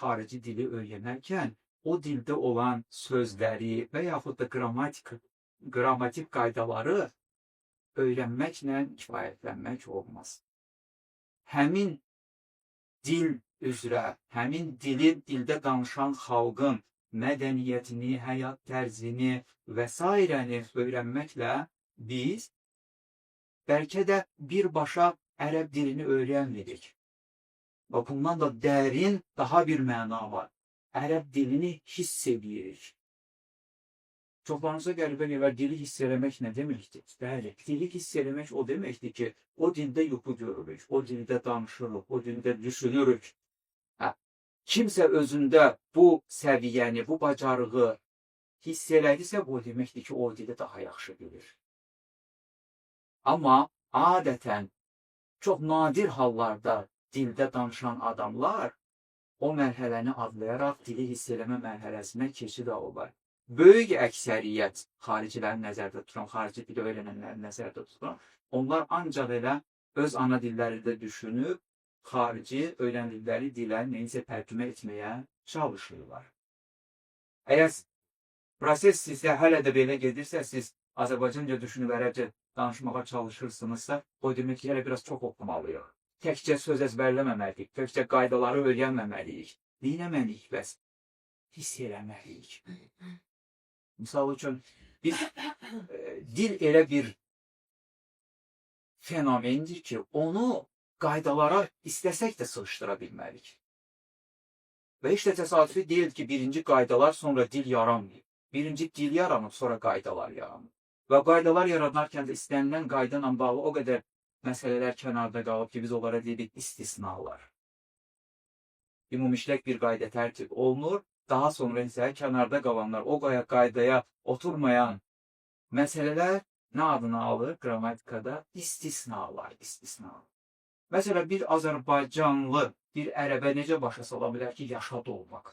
xarici dili öyrənərkən o dildə olan sözləri və yaxud da qrammatik qaydaları öyrənməklə kifayətlənmək olmaz. Həmin dil üzrə, həmin dili dildə danışan xalqın mədəniyyətini, həyat tərzini və sairəni öyrənməklə biz bəlkə də birbaşa ərəb dilini öyrənmirik. Və bundan da dərin daha bir məna var. Ərəb dilini hiss edirik. Çoxlarınıza qəribə gələr, dili hiss eləmək nə deməkdir? Bəli, dili hiss eləmək o deməkdir ki, o dildə yuxu görürük, o dildə danışırıq, o dildə düşünürük. Hə, kimsə özündə bu səviyyəni, bu bacarığı hiss elədisə, bu o deməkdir ki, o dili daha yaxşı bilir. Amma adətən çox nadir hallarda dildə danışan adamlar o mərhələni adlayaraq dili hiss eləmə mərhələsinə keçid alırlar. Böyük əksəriyyət xariciləri nəzərdə tuturam, xarici dili öyrənənləri nəzərdə tuturam. Onlar ancaq elə öz ana dillərində düşünüb xarici öyrəndikləri dilə nəyinsə tərcümə etməyə çalışırlar. Əgər proses sizə hələ də belə gedirsə, siz Azərbaycanca düşünüb ərəbcə danışmağa çalışırsınızsa, o demək ki, hələ biraz çox oxumalıyıq. Təkcə söz əzbərləməməliyik, təkcə qaydaları öyrənməməliyik. Neynəməliyik bəs? Hiss eləməliyik. Misal üçün, biz dil elə bir fenomendir ki, onu qaydalara istəsək də sığışdıra bilmərik. Və heç də təsadüfi deyil ki, birinci qaydalar, sonra dil yaranmayıb. Birinci dil yaranıb, sonra qaydalar yaranıb. Və qaydalar yaranarkən də istənilən qayda ilə bağlı o qədər məsələlər kənarda qalıb ki, biz onlara deyirik istisnalar. Ümumişlək bir qayda tərtib olunur, daha sonra isə kənarda qalanlar, o qaydaya oturmayan məsələlər nə adını alır qrammatikada? İstisnalar, istisnalar. Məsələn, bir Azərbaycanlı bir ərəbə necə başa sala bilər ki, yaşa dolmaq?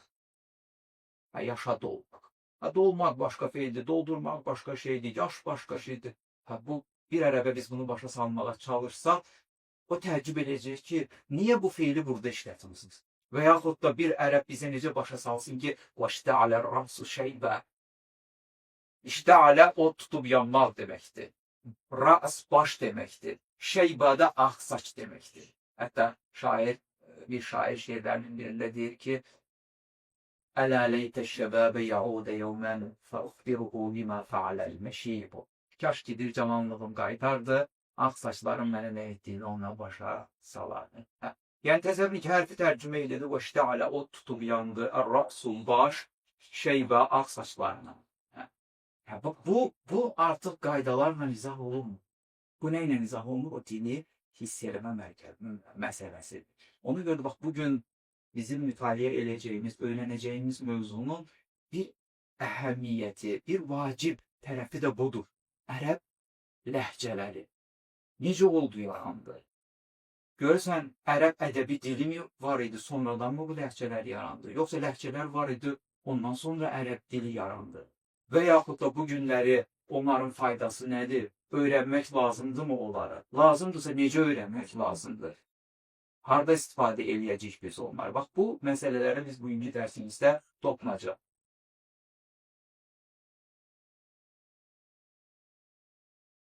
Hə, yaşa dolmaq. Hə, dolmaq başqa feildir, doldurmaq başqa şeydir, yaş başqa şeydir. Hə, bu bir ərəbə biz bunu başa salmağa çalışsaq, o təəccüb edəcək ki, niyə bu feili burada işlətmisiniz? Və yaxud da bir ərəb bizə necə başa salsın ki, وَاشْتَعَلَ الرَّأْسُ شَيْبًا. İştəalə o tutub yanmaq deməkdir. Ra's baş deməkdir. Şeyba da ağ saç deməkdir. Hətta şair, bir şair şeirlərinin birində deyir ki, Ələ leytə şəbəbə yaudə yevmən fəuxbiruhu bimə fəaləl məşibu. Kaş ki bir cavanlığım qaytardı, ağ saçlarım mənə nə etdiyini ona başa salardı. Hə. Yəni təsəvvür ki, hərfi tərcümə elədi, və iştəalə o tutub yandı, ər-ra'su baş, şeybə ağ saçlarına. Hə. Hə, bu artıq qaydalarla izah olunmur. Bu nə ilə izah olunur? O dili hiss eləmə məsələsidir. Ona görə də bax bugün bizim mütaliə eləyəcəyimiz, öyrənəcəyimiz mövzunun bir əhəmiyyəti, bir vacib tərəfi də budur. Ərəb ləhcələri necə oldu yarandı? Görürsən, ərəb ədəbi dili mi var idi, sonradan mı bu ləhcələr yarandı? Yoxsa ləhcələr var idi, ondan sonra ərəb dili yarandı? Və yaxud da bu günləri onların faydası nədir? Öyrənmək lazımdırmı onları? Lazımdırsa necə öyrənmək lazımdır? Harda istifadə eləyəcəyik biz onları? Bax, bu məsələlərə biz bugünkü dərsimizdə toxunacaq.